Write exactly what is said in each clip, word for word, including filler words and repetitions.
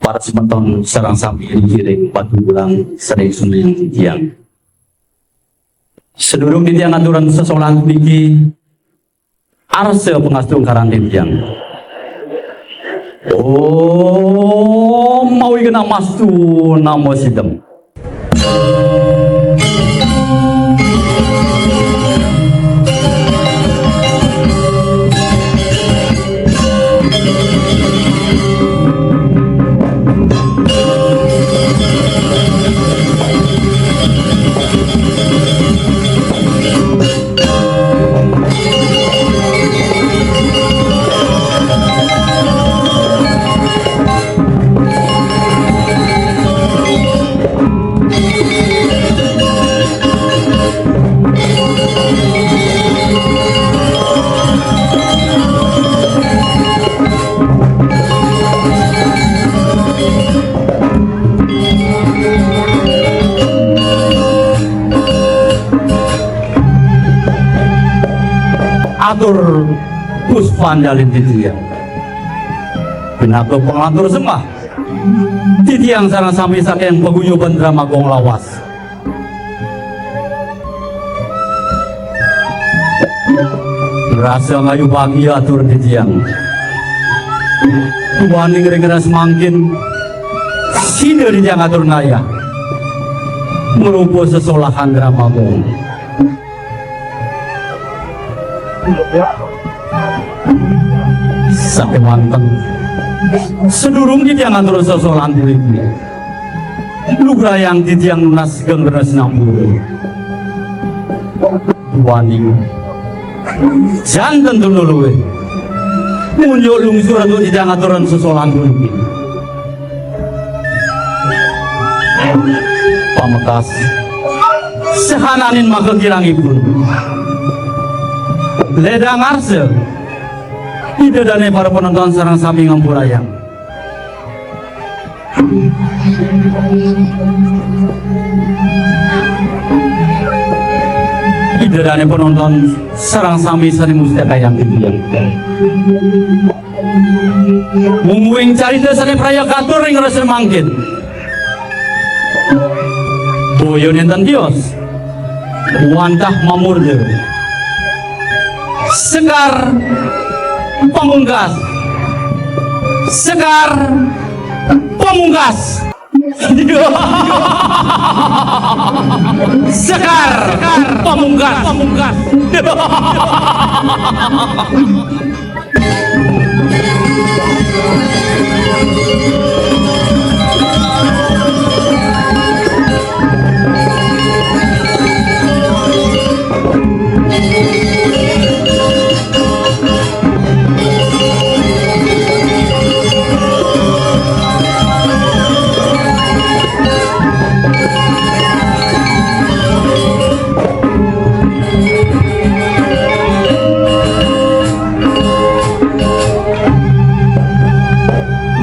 Para semeton sareng sami ring patunggulan sareng sami titiang. Sadurung titiang ngaturang sesolahan puniki, arsa pangastu karantitiang. Om Awighnamastu Namo Siddham. Atur puspanjalin titiang. Pinaka panglantur sembah titiang sareng sami saking paguyuban Drama Gong lawas. Rasa ngayu bagia atur titiang. Duaning ring ras mangkin, sida titiang atur ngayah marupa sesolahan Drama Gong. Sakewanten, sadurung titiang ngatur sesolahan puniki, lugrayang titiang nunas geng rena sinampura. Duaning, janten tuna luih munjuk lungsur antuk titiang ngaturang sesolahan puniki. Pamekas, sahananing maka kirangipun, ledang arsa, Ida dane para penonton sareng sami ngampurayang. Ida dane penonton sareng sami sane mustikayang titiang. Mungguing carita sane praya katur ring rasa mangkin, boya nenten tios wantah mamurda. Sekar Pamungkas. Sekar Pamungkas. Sekar Pamungkas.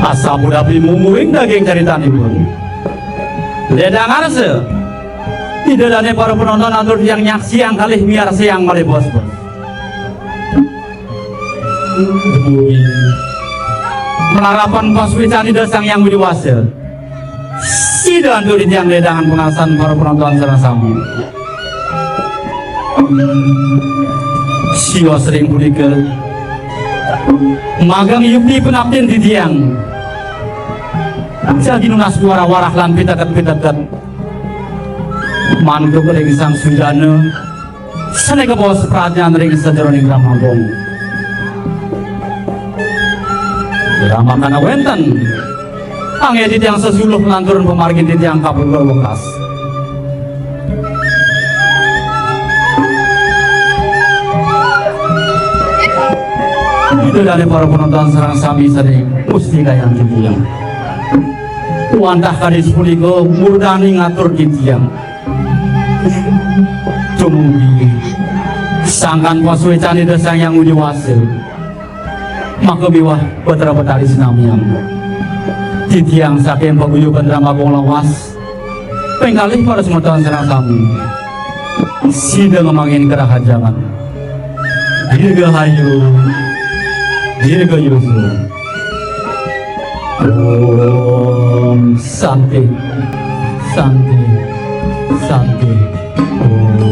Asapunapi mungguing daging caritanipun. Ledang arsa, Ida dane para penonton atur tiang nyaksiang kalih miarsayang malih bos-bos. Dumugi malarapan pasuecan Ida Sang Hyang Widi Wasa, sida antuk titiang ledangan pangarsan para penonton sareng sami. Sios ring punika, magang yukti panaptin titiang jagi nunas warah-warah lan piteket-piteket mantuk ring Sang Sujana sane kabaos pradnyan ring sajeroning Drama Gong. Ramakan wenten, anggen titiang sesuluh nglanturang pamargin titiang kapungkur wekas. Ida dane para penonton sareng sami sane mustikayang titiang. Wantah kadi sapunika murdaning atur titiang. Dumugi sangkan pasuecan Ida Sang Hyang Widi Wasa, maka miwah Batara Batari sinamian. Titiang saking paguyuban Drama Gong lawas, ping kalih para semeton sareng sami, sida ngemangin karahajengan. Dirgahayu, dirgayusa. Om Shanti, Shanti, Shanti. Om.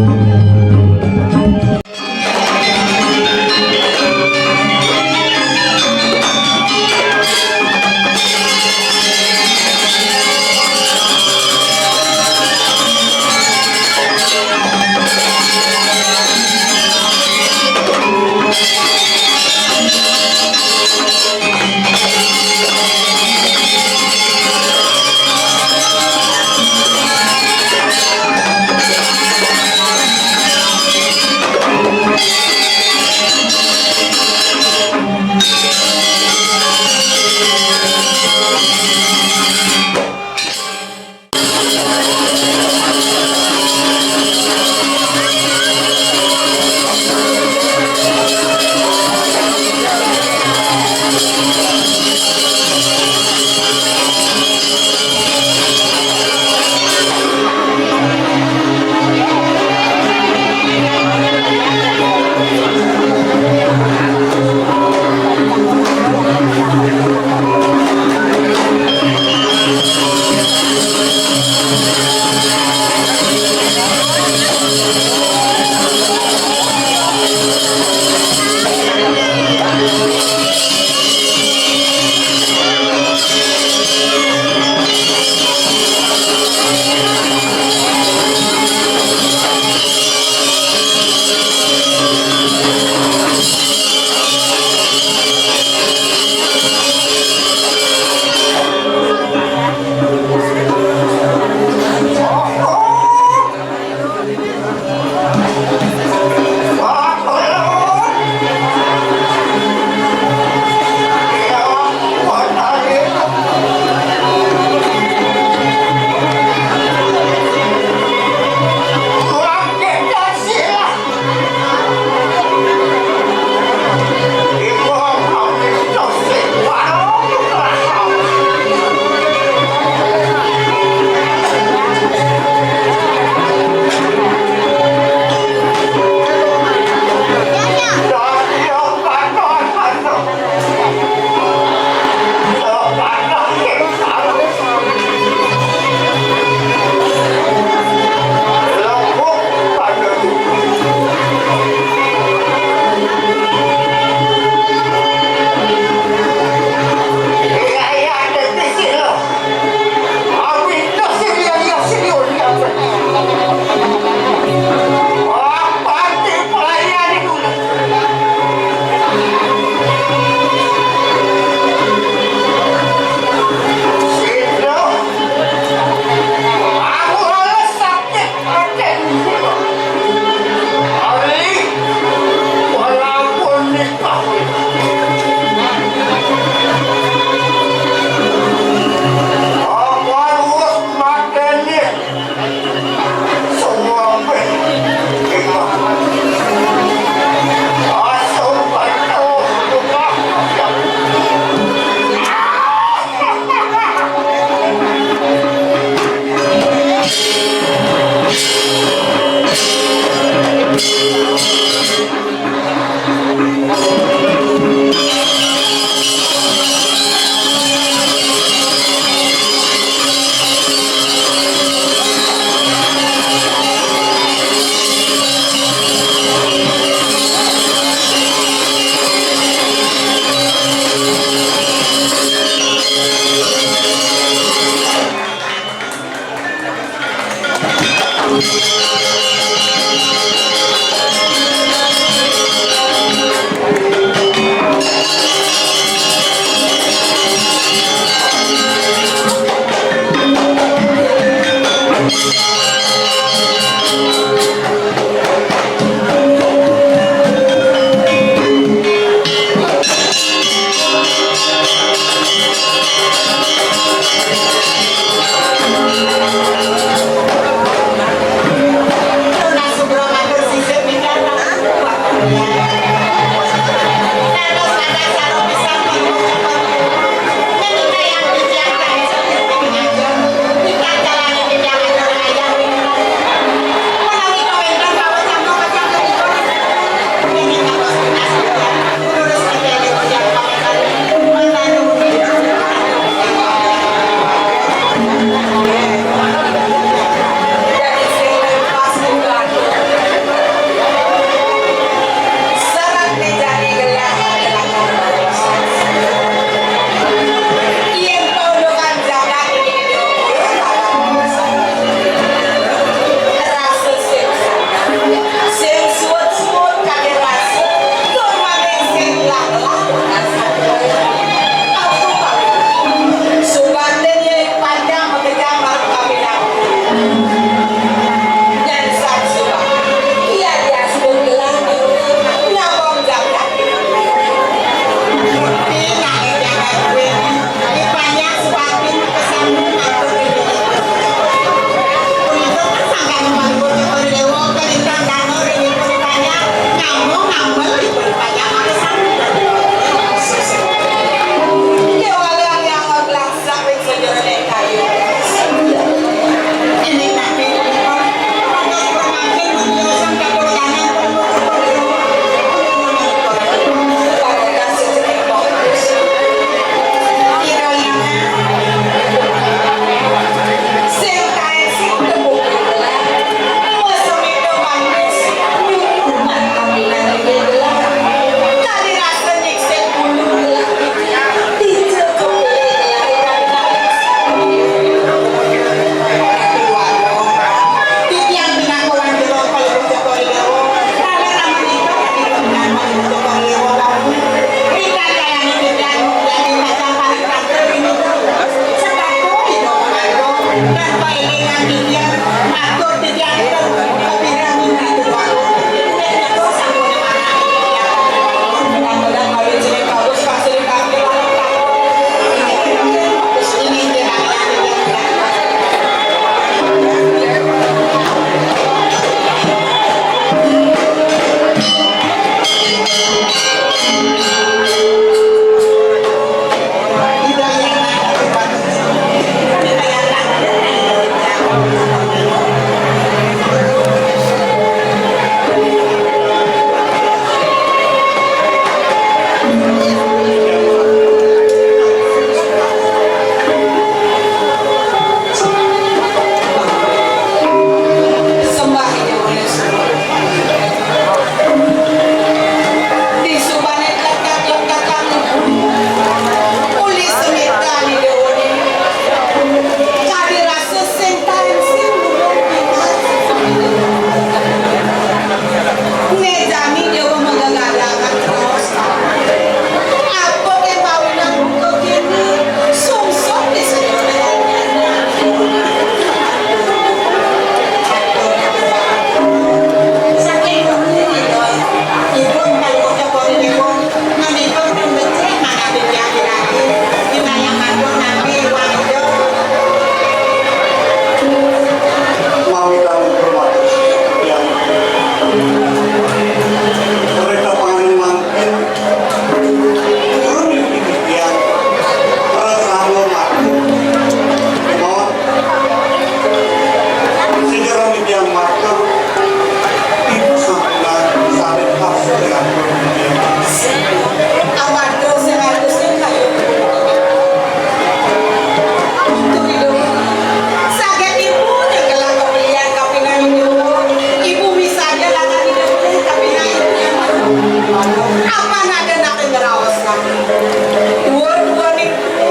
Dua-duaniku,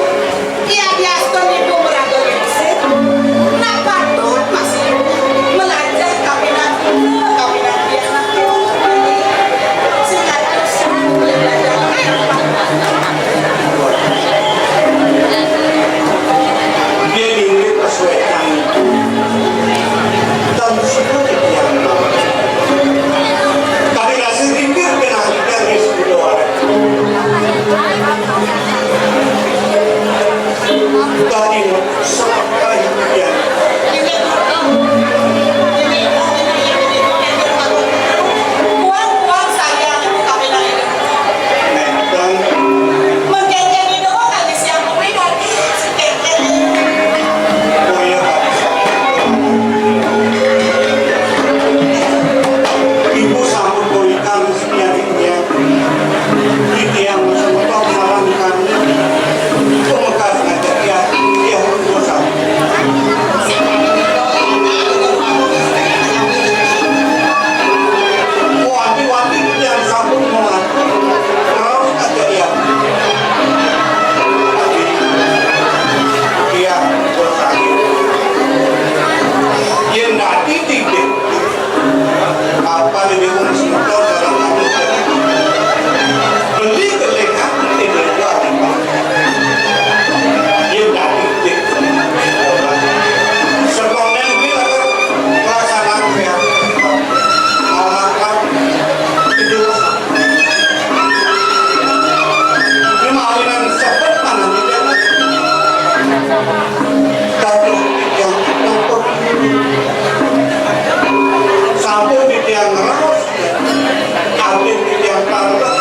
yadiastun ibu maraga lingsir, nah patut masih ibu malajah kawinan tuna, kawinan pianak. Sing atus, sing belajar. Yén inggih pasuécan, tan sida titiang. Kadi rasa pikir kenang ikan di sepuluh orang. Tadi sepakai ikan. Kuang-kuang sayang, tapi nang Mengkengkengi doang kali siang kuwi kaki si kengkeng. Oh iya, Pak. Ibu sampun puritan setiap titiang. Titiang semeton sareng kami. Pemekas ngajak ya, ya, dosa. Wati-wati titiang sampun mengatur. Terus aja ya. Tapi, iya, betul sakit. Yén dadi titik, apa nih bingung semeton dalam kamu? Beli kelingan, ini luar biasa. Yén dadi titik. Sekolah ini akan pelaksanaan kreatif. Alamat itu Kemawinan sebet manah titiang. Dados titiang tutup. Sampun titiang ngraos. Abdi titiang tambah.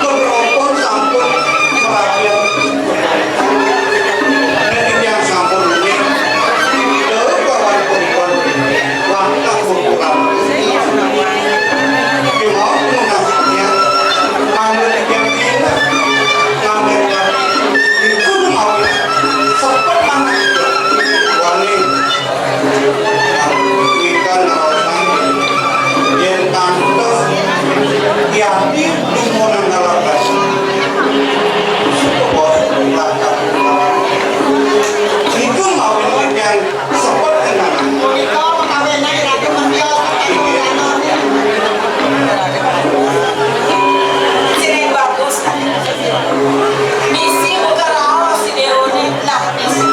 Keropon sampun merakyat. Nek titiang sampun uning, daud kawan puripun wantah mungkuran. Kémaon nunas titiang, mangda titiang pindah, ngambil iku mawon sepet manah wani. Wikan raosan yén kantos yati dumunung kalaban. Bos lakar. Niku mawi yang sepet kenangan. Punika pekawenan Ratu Mentio. Sing bagus. Misi buka raos si Déwone. Nah, misi.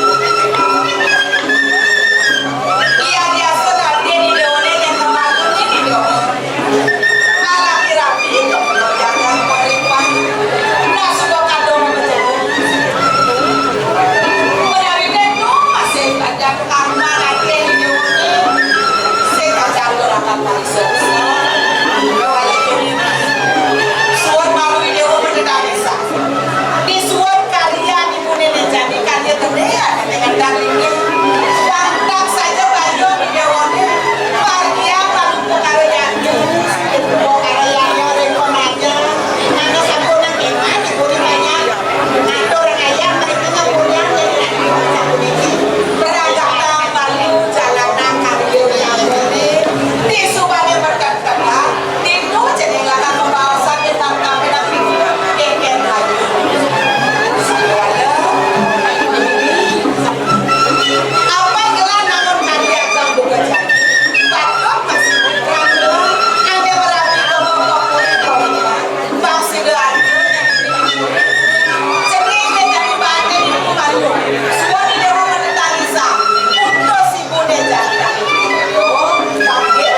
Iya, biasa nanti di Déwone yang kemarin ini dong. Malah rapi, jangan koripan. Nah, suka kadung betul. Menawi itu masih ada karma nanti di Déwone. Saya kacang gerakan paling sukses. Kalau itu, suara malu di Déwone tidak bisa. Disuwun karya ibuné Néjani, karya gedé, dengan darlingé. Wantah saja bayu di Déwone, wargia palumpuk karo nyanyi. Kok karo nyanyi ring konaja, ana sampun nang kémah, ibuné banyak. Atur ayam, mriki nyepurang, sapuniki. Beragam bayu, jalanan, karya nyanyi. Disuwuné berkat Dina jeneng lakar pembaosan tentang kapining kengken rayu. Saluwale, apa gelar namun kadi agang buka jati? Batok masih putra, ane merapi kono kopuri koripan. Bang sida anu jeneng dari bane di rumah lu. Suwun dewa menetalisan. Putus Bune jati. Panggil,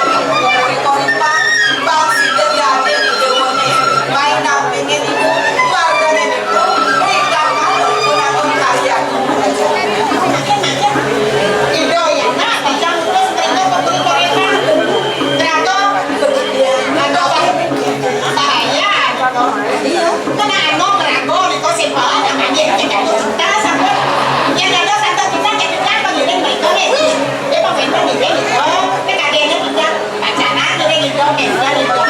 koripan, bang sida jati di dewane. Main nampingin ibu, wargane niku, berikan malu, menakut kalian. Ido ya, nak, bacang terus, mereka kembali koripan. Ternyata, atau, bahaya, iya. Kena anu, merago, liko, simpan, namanya, kita, kita, sampai, ya, ada satu kita, kita, pengiring, mereka, nih. Dia pemerintah ini, oh, TKD-nya juga pacaran, jadi gitu, gitu, gitu.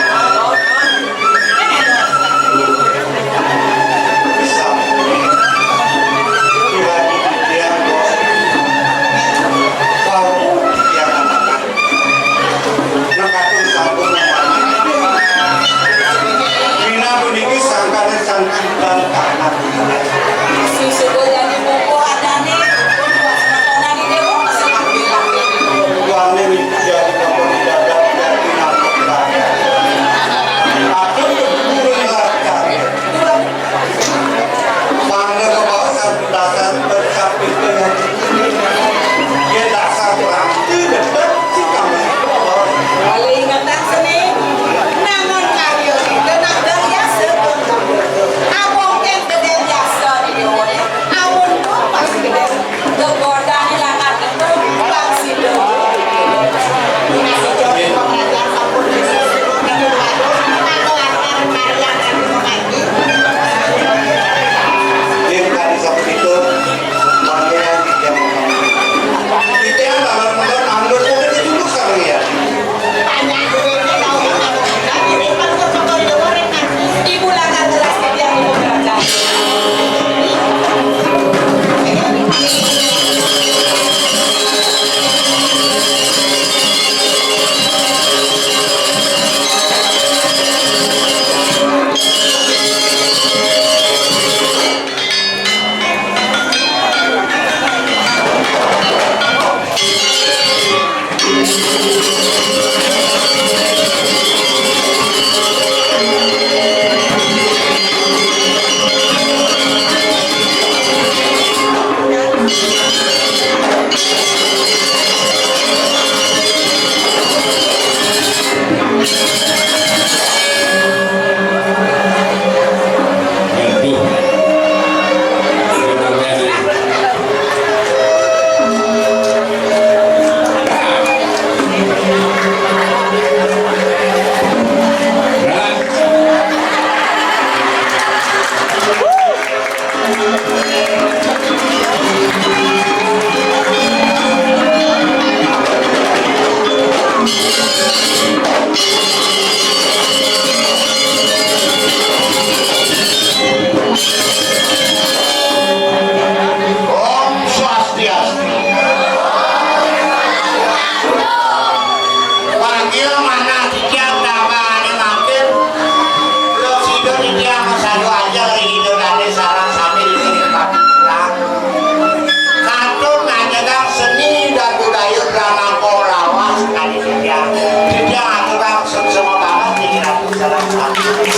Wina puniki Nah,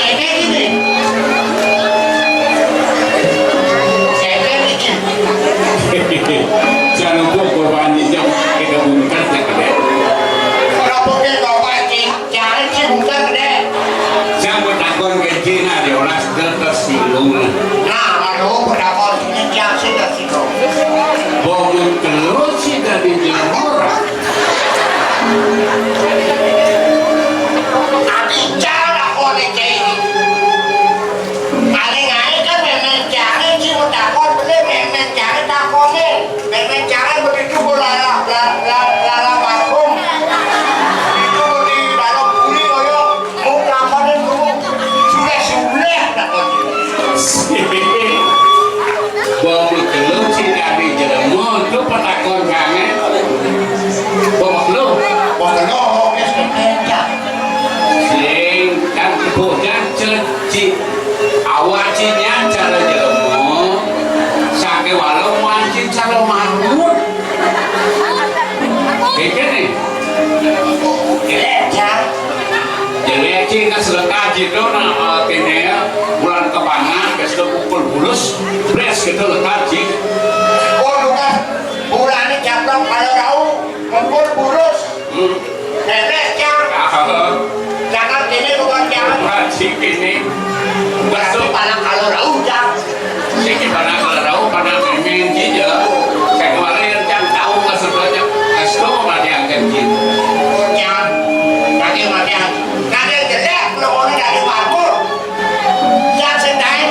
ini gini. Saya ini gini. Jangan lupa bawa anjingnya kita bungkus ya, Dek. Kenapa dia bawa anjing? Jangan sih, bukan gede. Saya mau takon ke Cina, dia orang tersinggung. Nah, aduh, mau takon ini, jangan sih tersinggung. Bangun telur sih dari jemur. Tapi jangan takon ke ini. Paling ae kan memen jangan sih mau takon, bener memen jangan takonin. Memen jangan begitu, bu, lala, la-, la-, lala parfum. Itu di dalam bumi koyo mau takonin dulu. Sudah, sudah takonin. Bau betelur sih dari jelema, itu petakon sangat. Bau betelur. Bau betelur, wis kepencak. Sing kan bocah cecik. Awak cinya cara jelema, sake walau mancing cara marmut. Iki nih. Gereja. Jadi iki kan sedekah gitu, nah, eh, kene ya, bulan kepangan, besok pukul bulus, bres gitu lekat, Ji. Oh, bukan. Bulan ini jablok kalau tahu, pukul bulus. Hmm. Bebes, Cang. Ah. Jangan gini, bukan jangan. Bukan sih gini. Berarti besok. Panak kalau rauh, Cang. Siki panak kalau rauh, panak memeng gitu. Saya kemarin, Cang, tahu maksudnya. Kasih tahu mati angkat gitu. Jangan. Pakai mati angkat. Kadang jelek, kalau orang dari mabuk. Yang sing kae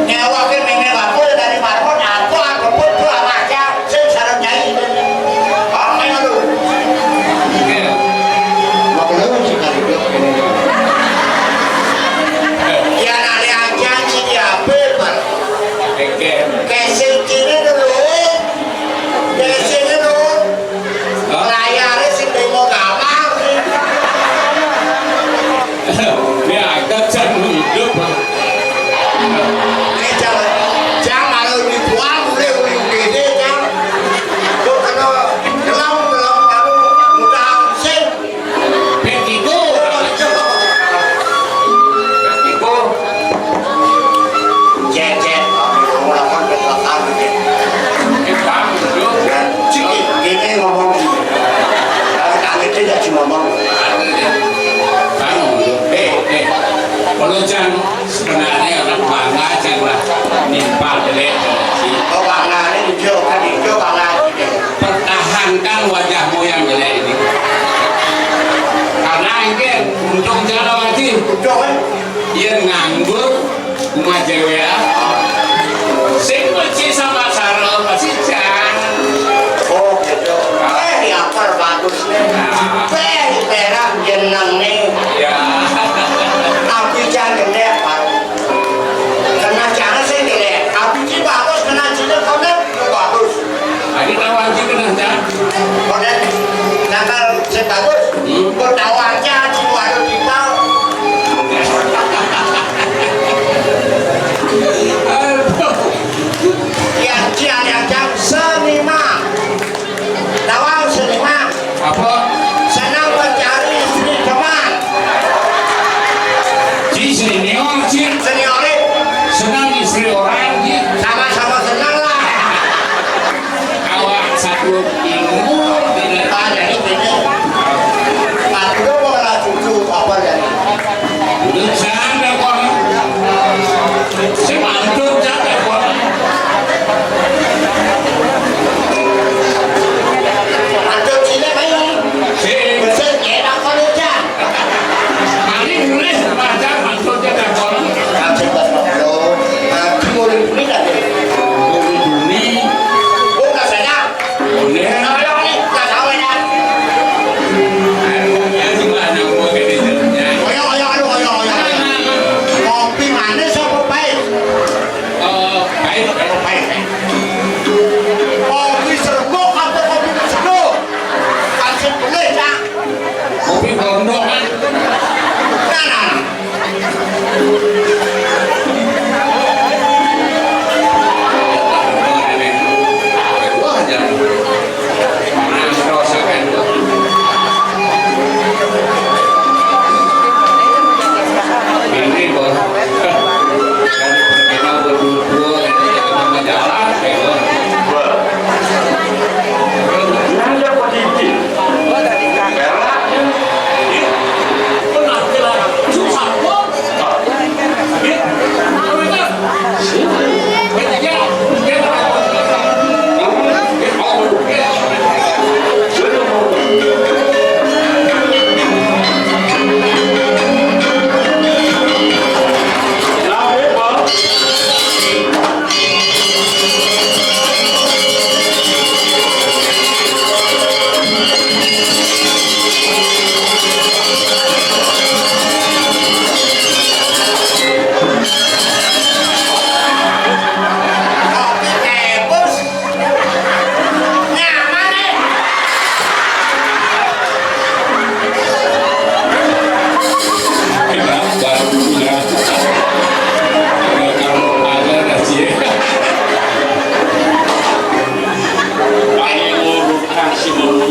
nyewa ke mene wakul dari Marmon, apa aku pun tuh sama aja, sing sareng nyai. Kok main lu? Mau belum sih kali dok ini? Ya, nale aja sih, ya, apa, Pak? Oke. Kesel sini dulu, eh. Kesel dulu. Hah? Layarnya sih mau gampang. Ini agak, Cang, hidup, Bang. Eh, Cang, Cang, kalau dibuang, boleh ujung gede, Cang. Kok kena gelam, gelam, kamu mudah sih. Betigo. Betigo. Cek, cek. Kamu lakukan kecelakaan, gitu. Kita, betul. Dan, cik, ini ngomong, gitu. Kalau tak ngerti, ya, cuma ngomong. Anu, eh, eh. Kalau Cang sebenarnya orang bangga, Cang lah nimpal jelek. Oh, bangga, ini hijau, kan hijau, bangga. Pertahankan wajahmu yang jelek ini. Karena ini untung Cang, Haji. Untung, kan? Yen nganggur, Uma jewean. Sing mesti sama saro pasti jan. Oh, gitu. Eh, ya, bagus nih. Nah. Eh, perak jeneng nih. Ya. Tapi jangan gede, Pak. Kena jangan sih gede. Tapi sih bagus, kena sini konek, bagus. Lagi tahu aja kena jan. Konek, tanggal sing bagus. Hmm. Kok tahu aja, sing baru kita. Aduh. Yang cian yang jam seniman. Tawang seniman. Apa? Senang mencari istri teman. Ci senior, Ci. Seniorin. Senang istri orang, Ci. Sama-sama senang lah. Awak satu ilmu, tidak. Ah, jadi beda. Aduh,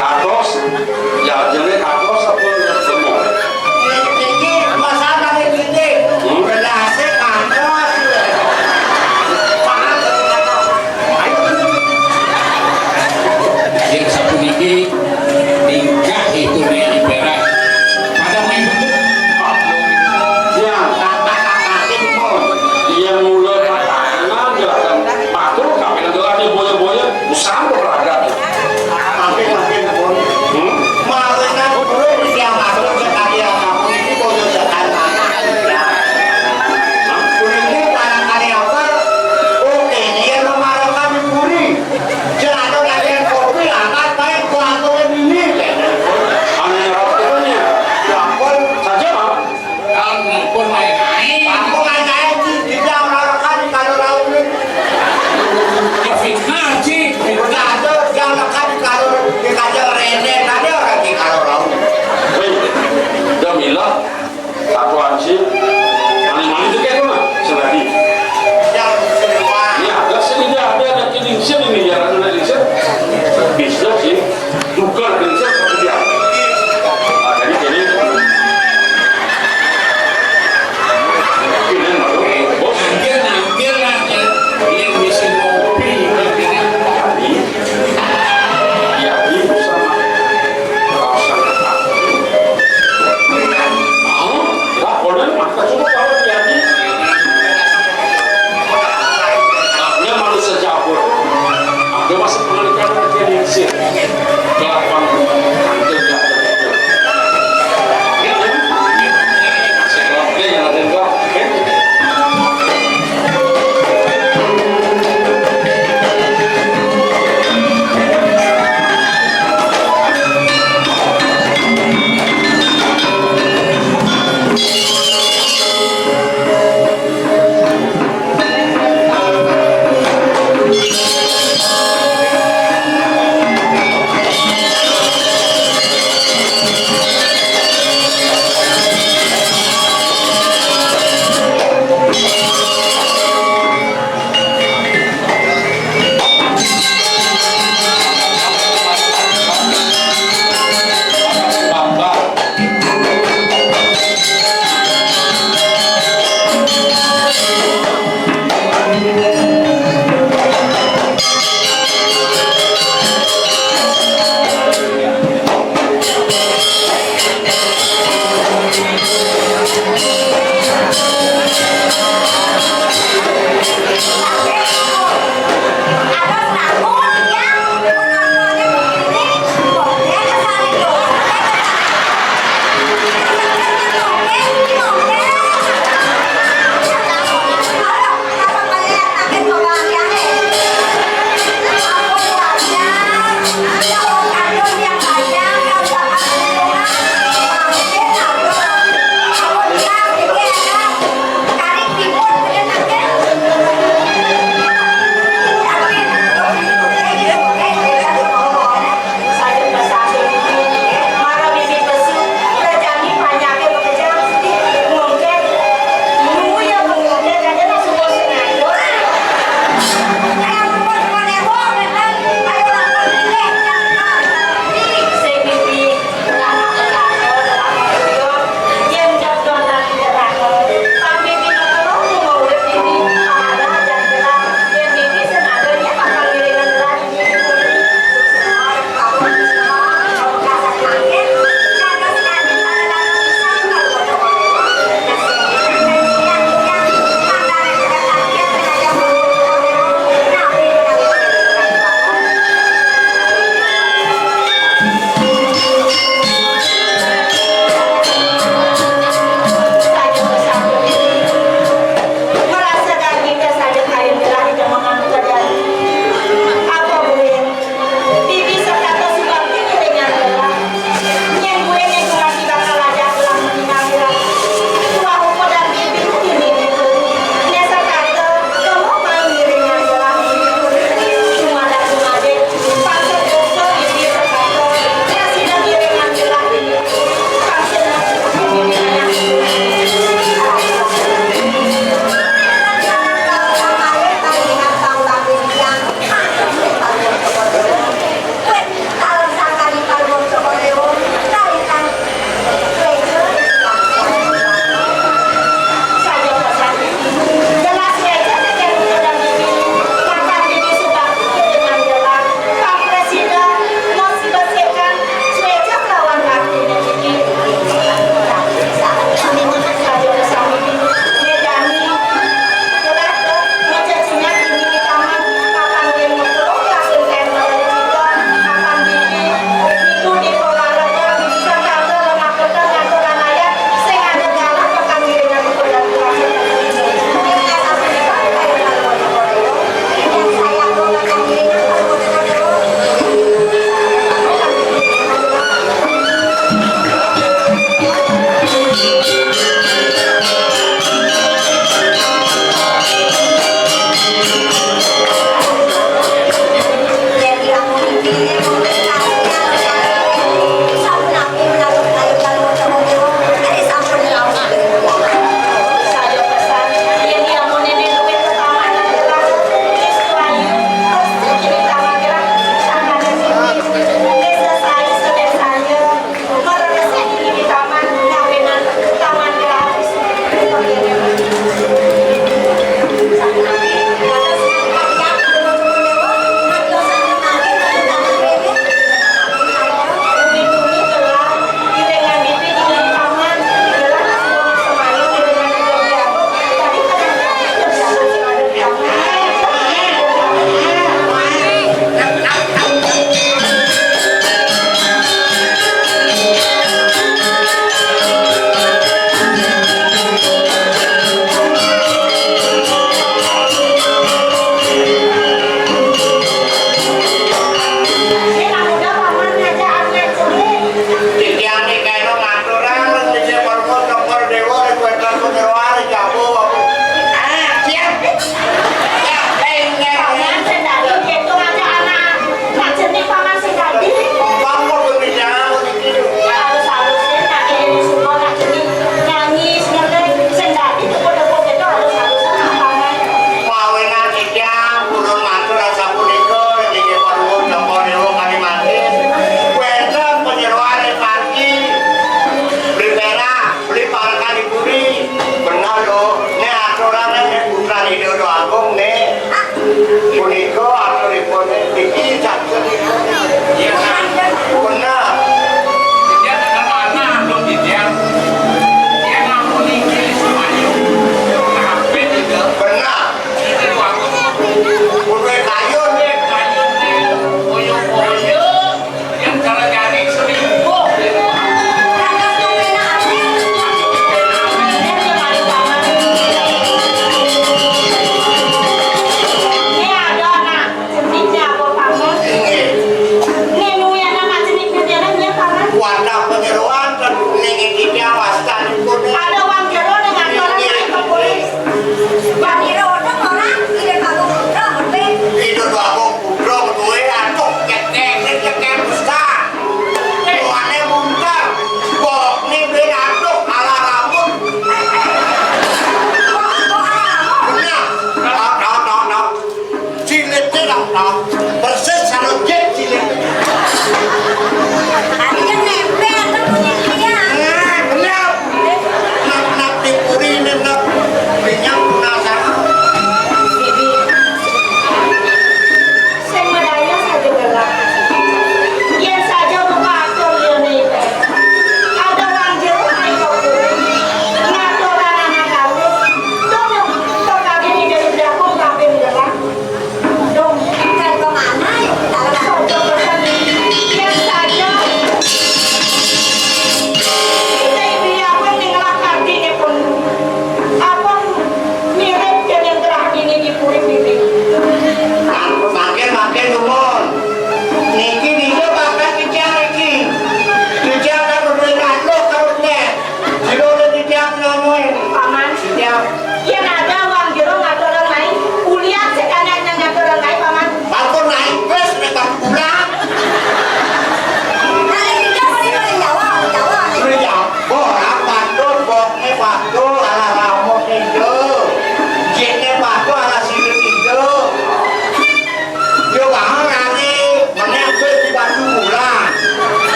Katos, ya, jadi katos apa semua? Ini, ini, masalah ini, ini. Hmm? Gelasnya katos. Yang sapuniki tingkah itu nih ibarat pada main bebek. Yang kata-kata timun, yang mula kata, nang jelasan matur, tapi nang jelasan boya-boya, usah beragam. Makin-makin pun. Hmm? Makin pun, yang matur sekali apa pun, ini boya sekali. Nah, puniki barangkali apa? Oke, ini yang mengharapkan di puri. Jatuh lagi kopi, angkat, baik, kuatnya ini. Aneh, rokoknya. Sampun. Saja, Pak. Ampun, Pak. Ampun, Pak, saya di, di dalam rokok di kalau laut ini. Ya, fitnah, Ci. Fitnah. Jatuh, jangan lekat di kalau, di kaca rene, tadi orang di kalau laut. Wih, udah milah. Satu hansip, maning-maning juga itu mah, selagi. Ini ada sih, ini ada, ada kiningsir ini, ya, ada kiningsir. Bisa sih, juga kiningsir, tapi dia. Nah, jadi gini. Gini, Mas, bos. Nangkir, nangkir lah, ya. Yang bisa ngopi, ya, gini. Jadi, ya, ini sama. Mau? Lah, boleh, maka cukup kalau jadi. Haknya manusia cabut. Ada masih pengaruh dia di sini. Kelapang. Hancur, hancur, hancur. Saya kelapnya yang ada dua.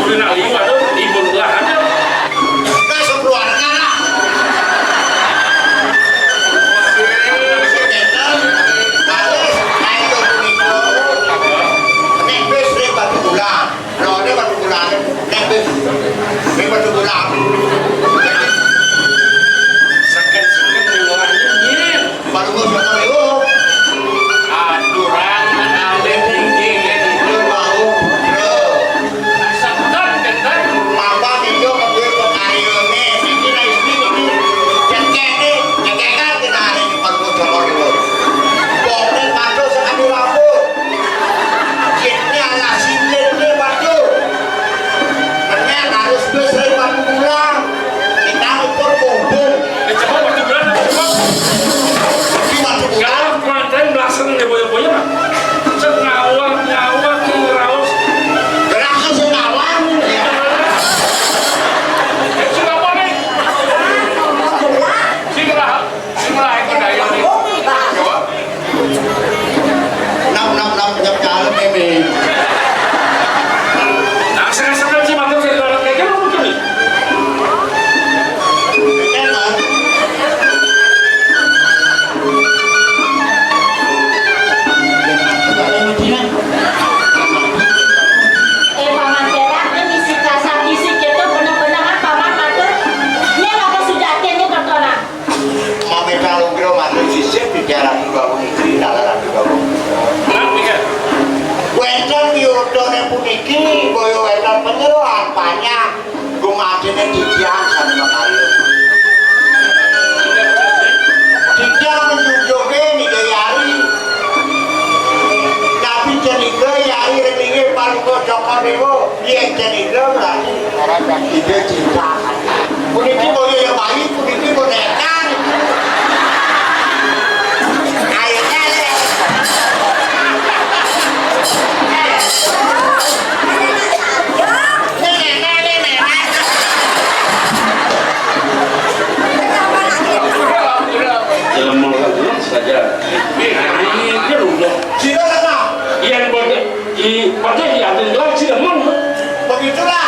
Kuwi nak liwat tuh, ibu lah ada. Nah, sekeluarga lah. Si Ketan, harus ayo punika. Nek bis ring Batubulan. Lho, nek Batubulan, nek bis ring Batubulan. Seken-seken ning ora nyinyin. Baru gua bakal, oh. Aturan alit tinggi, yen itu mau, bro. Sekan, sekan. Mamba itu kemudian pekaryone, sing kira istri ini. Cekek nih, cekek kan kita hari ini baru gua bakal, bro. Pokoknya patuh sekali rambut. Jitnya ala sinden nih, patuh. Bener, harus gue sering patuh pulang. Kita ukur kumpul. Eh, coba waktu bulan, coba. Di waktu bulan. Kalau kurang time, langsung dia boyong-boyong, ah. Cek ngawang, ngawang, ki ngeraos. Gerak ke sengawang. Eh, sudah apa nih? Sing lah, sing lah, ikut ayo nih. Coba. Nap, nap, nap, nyap, nyalep, ini. Nah, saya senang sih, matur saya jualan kayak gini, mungkin nih. Eh, Paman Perak, ini si kasar, isi gitu, bener-bener kan, Paman, matur. Ini apa sujatin nih, tontonan? Mame kalungkira matur sisip di daerah Tubagung iki, daerah Tubagung. Wénten yudane puniki, boyo wénten penyeroan panjang. Gumatine titiang sami makarya. Titiang menjunjuge nike yari. Tapi cenike yari ring linggih paduka Jaka Dewa. Yen jan ida berarti ida cinta. Puniki boyo ya bayi, puniki bonekan. Ayo, nyale. Ini nenek, ini nenek. Dalam mengurus saja. Ini dia udah. Sila sana. Yang bodoh. Di, padahal diatur doang sih, demen. Begitulah.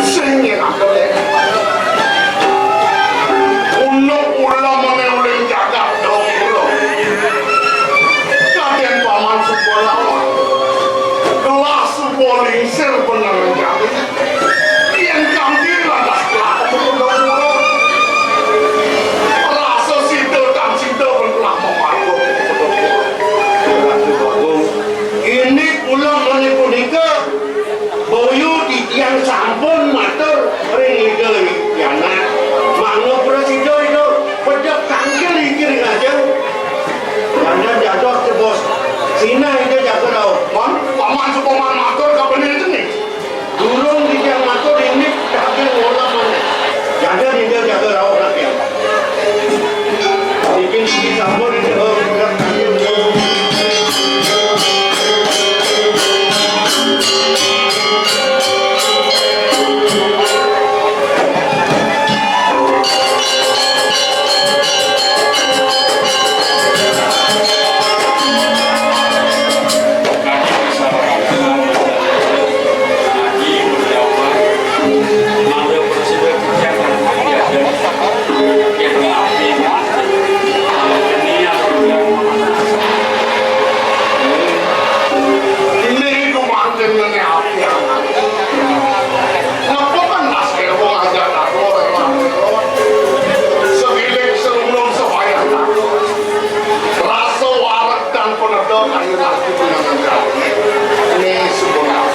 Sing nyenak dek. Unduk ulam mene uling jagat dong ulo. Kaden paman supo lawan. Kelas supo lingsir benang jati. Yen kamdi lantas kelakon dong ulo. Rasa sida kang sida ben telah memargo. Ini ulam mene punika. Boyu titiang sampun matur ring Ida Yana. Mangda prasida Ida pedek tangkil iki ring ajeng. Dandan dados tebos. Sinah Ida jaga rauh. Wan, paman supaman matur kabene jeng. Durung titiang matur indik tangkil ngolah maneh. Dandan Ida jaga rauh rakyat. Niki, niki sampun, niki, oh, sudah tadi, oh. Ini kumantin ngene ati anak. Ngapa kan mas kewo ngajak aku rela. Segiling selunglung sebayang aku. Rasa wareg dan penedok ayo lagi penangan kami. Ini sebuah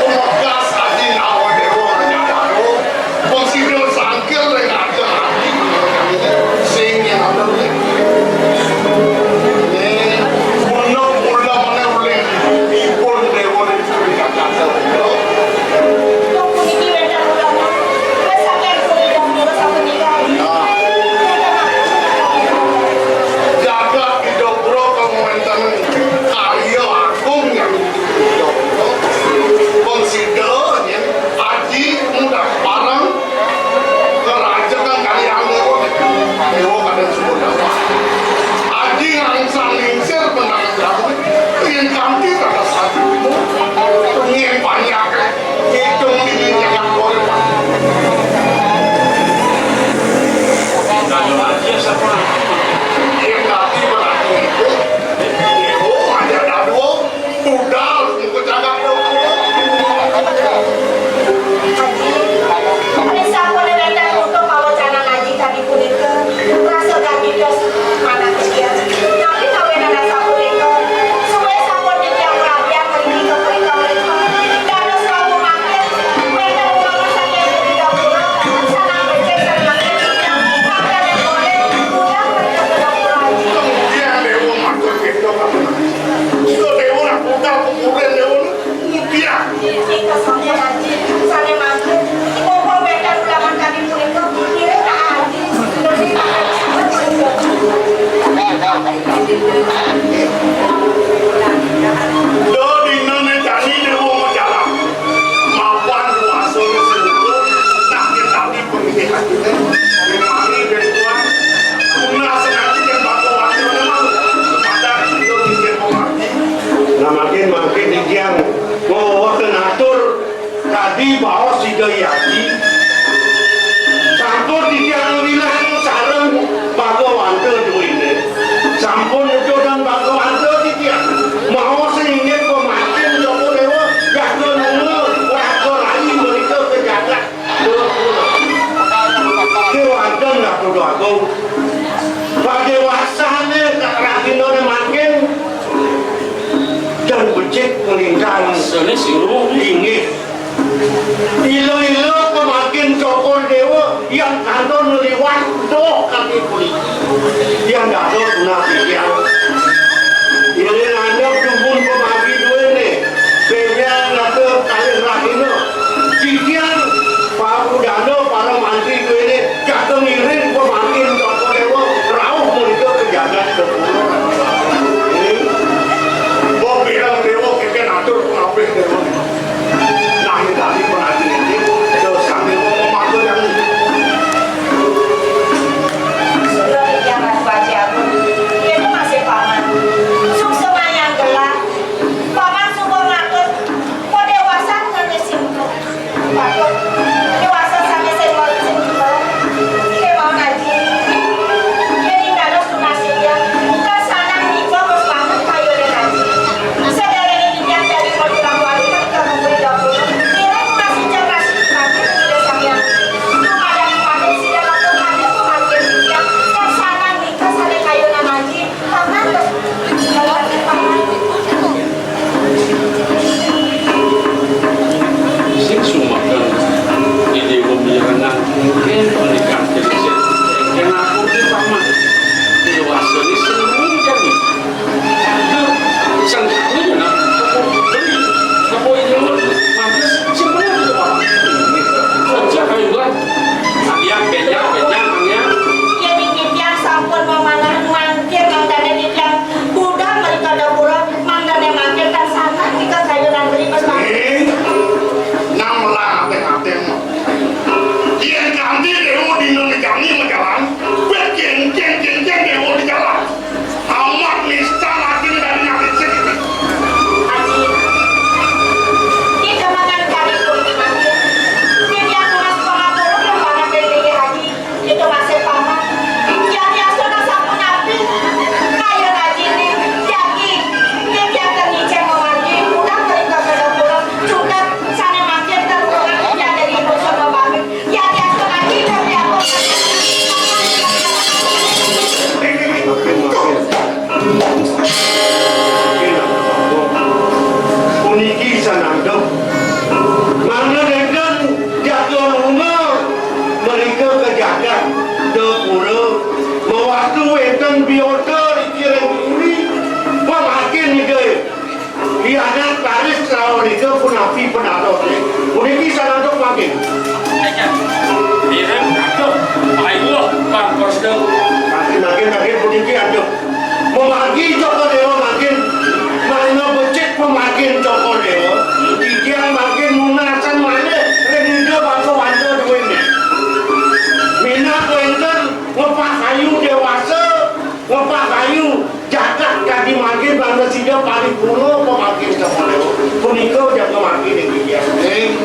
Kumekas adi nawa dewa nyadaro. Wong sida sangkil ring ajeng ati, sing yen ana ring. Ning, mula-mula meneh uling ipun dewa ring Sri Kakasa. Wong puniki wénten ulama, wis saking puri dapur sapunika. Nah. Jagat Idapura kang wénten karya agung ing Idapura. Wong sida yen aji mudah parang Kerajegan kalian lewat. Dewa kadang suku dapat. Aji ngangsang lingsir benang jago. Yen kanti kata satu. Yen banyak. Hitung dini jangan boleh. Yen kanti berarti itu. Dewa ada dua. Budal, muka cagak dong. Aji, sampun wénten untuk pawacanan Aji tadi punika, rasa ganti dos manah sekian. Tapi kawinan sapunika, suwe sampun titiang pelabian mriki ka mrika-mrika. Dados kawumaken, wénten ulama saking Gapura, sanang becik, sanang becik, sanang becik, sanang becik, Aji. Iya, Dewa, maksud kita, Pak. Ida dewa nak budal kuburan dewa nu. Mudian. Nika sampun aji, sane mangke. Mumpung wénten ulaman kami punika, ngiring ka aji. Do dinane jani dewa majalan. Mapan kuasa sing luhur, nak ditawi pemilih atine. Mari den tuan, tunas ngaji yen bapa wali ora mau. Padahal kita mikir pemargi. Nah, makin, makin titiang mawaken atur tadi baos Ida Hyadi. Sampun titiang wilang sareng Bhagawanta duwene. Sampun nututan Bhagawanta titiang. Maos inggih pemakin Joko Dewa, jaga nunga, raga rai merika ke jagat. Dewa Agung, Ratu Agung. Padewasane Kak Raginane makin dan becik nglintang. Sene sing luwung. Inggih. Ila-ila pemakin Cokor Dewa yang kantun liwat doh kaki puniki. Yang dados punah titiang. Iring andhap dumun pemagi duwene. Benjang rada kalih rahina. Titiang Pabudana para mantri duwene. Jaga ngiring pemakin Cokor Dewa. Rauh menika ke jagat Gapura. Mbok pirang dewa keken Nah, ini tadi pun lagi ini, terus sambil ngomong matur yang ini. Sudah titiang Ratu Aji Agung, yén masih paman. Suksma yang gelah, paman suba ngatur, padéwasan sané sing patut. Déwasa sané sing sing kémaon Aji. Yén ing dados tunas titiang, tan sanan nika wus patut kayun Aji. Sadéréngé titiang dadi pati Ratu Aji, kan nika mungguing dapur. Ngiring masih jam rasi pati Ida Sang Hyang. Dumadak pati sida napa hadir pamargin titiang, tan sanan nika sané kayun Aji. Sing sumekem, Ida Wemirengan, kénkén panikan kelincir, kénkén aku ki paman. Déwasa ni sing mungkin. Duh, sing kami nak, aku beli, aku ini, mantes, sing bener itu, Pak. Aja kami buat. Agian, benyang, benyang, agian. Yén niki titiang sampun mamanah mangkin, mangdané titiang budal mrika dapura, mangdané mangkin tan sanan nika kayunan beli. Eh, nang melah ateng-ateng. Yén kanti Déwa dina negani majalan, wit kéngkén-kéngkén Déwa di jalan. Amat nista lagi dari nyakit sedikit. Aji, kita makan kari pun mangkin. Titiang tunas pangapura kemana P T G Haji. Itu masih paman. Yadiastun sampun napi kayun Ajiné, jagi titiang ten ngicén mamargi, budal mrika ka dapura, cutet sané mangkin ten kurang titiang dadi basa pamit. Yadiastun Aji ten diatur. Puniki sananduk. Mangda nénten jaga lunga mrika ka jagat dapura, mawastu wénten biota ring puri, pamargin nika. Hianat raris rawa nika punapi penatosé. Puniki sananduk mangkin. Ngiring, aduh, ayo, Bang Kosdeng. Mangkin, mangkin, mangkin, puniki, aduh. Pamargi Cokor Déwa mangkin, mangda becik pamargin Cokor Déwa, titiang mangkin nunasan malih ring Ida Bhagawanta duéné. Minab wénten ngepah kayu déwasa, ngepah kayu jagat kadi mangkin mangda sida paripurna pamargin Cokor Déwa. Punika jaga mangkin ring titiang. Ning,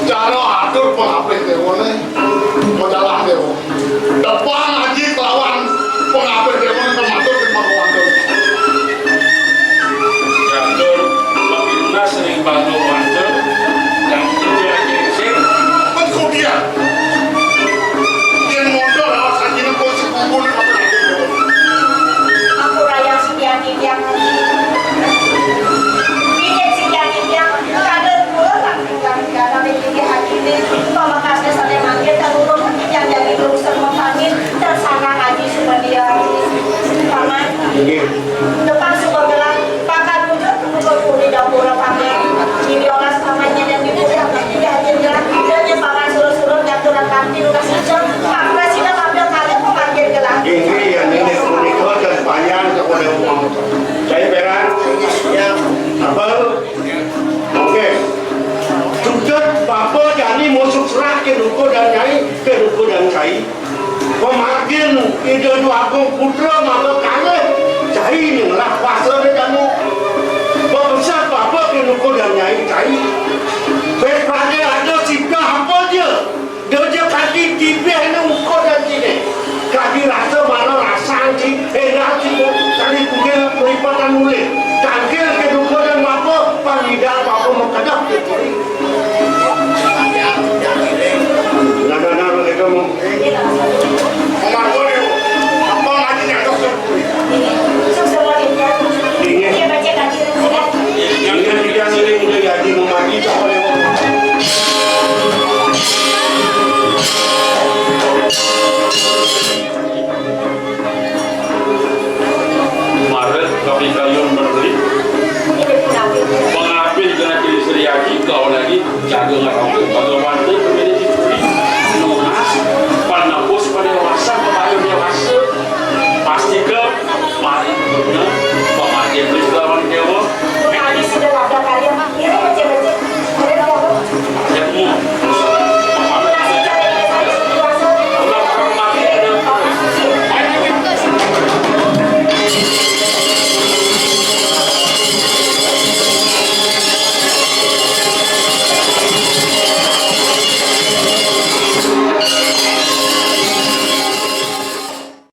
cara atur pangapih déwané, majalah déwa. Tepang Aji kelawan pangapih déwa ingkang matur ring Bhagawanta. Yatur mapinunas ring Bhagawanta.